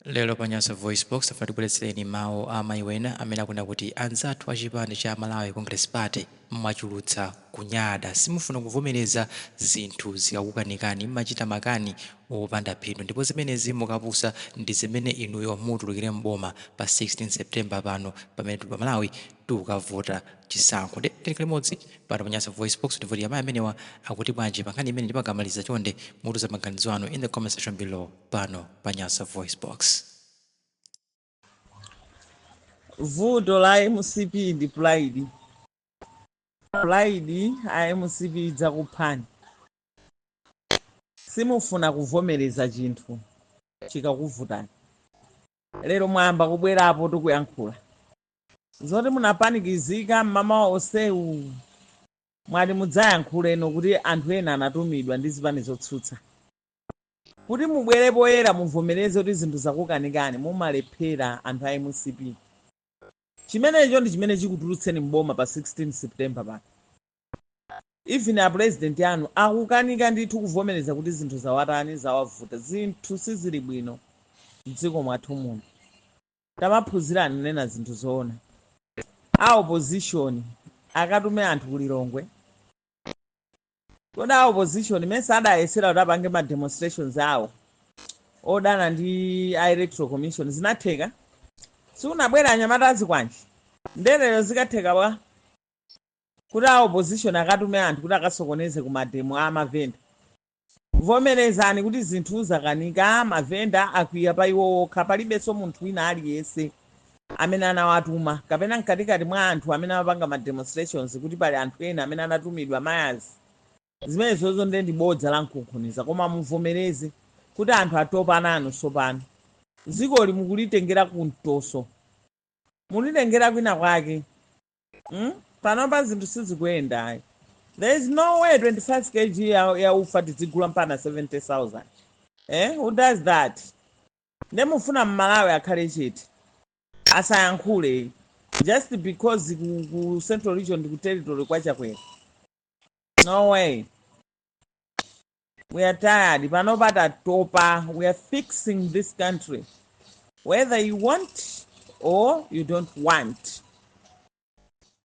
Lero pa Nyasa VoiceBox tafuna tibweretsereni mawu a mayi wena amene akunena kuti anzathu a chipani cha Malawi Congress Party mwachulutsa kunyada, simufuna kuvomereza zinthu zikakukanikani, mmachita makani opanda phindu ndipo zimenezi mukapusa ndi zimene inuyo mutulukire m'boma pa 16 September pano pamene tili pa Malawi tikukavota chisankho. Ndiye tiyeni limodzi pano pa Nyasa VoiceBox timve kuti amayi amenewa akuti bwanji pa nkhani imeneyi ndipo akamaliza chonde mutiuze maganizo anu in the comment section below pano pa Nyasa VoiceBox. Vuto la MCP ndi pride. Pride a MCP idzakuphani. Simufuna kuvomereza chinthu chikakuvutani. Lero mwayamba kubwerapo tikuyankhula zoti munapanikizika mmamawa onsewu, mwati mudzayankhuleno kuti anthu ena anatumidwa ndi zipani zotsutsa. Kuti mubwere poyera muvomereze kuti zinthu zakukanikani, mumalephera anthu a MCP. Chimenecho ndi chimene chikutulutseni m'boma pa 16 September pano. Even a president anu akukanika ndithu kuvomereza kuti zinthu zawatani, zawavuta. Zinthu sizili bwino mdziko mwathu muno. Tamaphunzirani kunena zinthu zoona. A opposition akatume anthu ku Lilongwe. Kodi a opposition mesa adayesera kuti apange ma demonstrations awo odana ndi a Electoral Commission, zinatheka? Sikunabwera anyamata azikwanje? Nde lero zikatheka bwa kuti a opposition akatume anthu kuti akasokoneze ku mademo a mavenda? Vomerezani kuti zinthu zakanika, mavenda akwiya pa iwo okha, palibenso munthu wina aliyense amene anawatuma, kapena mkatikati mwa anthu amene amapanga ma demonstrations kuti pali anthu ena amene anatumidwa mayazi. Zimenezozo nde ndi bodza la mkunkhuniza, koma muvomereze kuti anthu atopa nanu tsopano. Dzikoli mukulitengera kumtoso, mulitengera kwina kwake. Panopa zinthu sizikuyenda ayi. There is no way 25 kg ya ufa tidzigula mpaka 70,000. Eh? Who does that? Nde mufuna Mmalawi akhale chete, asayankhule just because ku Central Region ndi ku territory kwa Chakwera? No way. We are tired. Panopa tatopa. We are fixing this country whether you want or you don't want.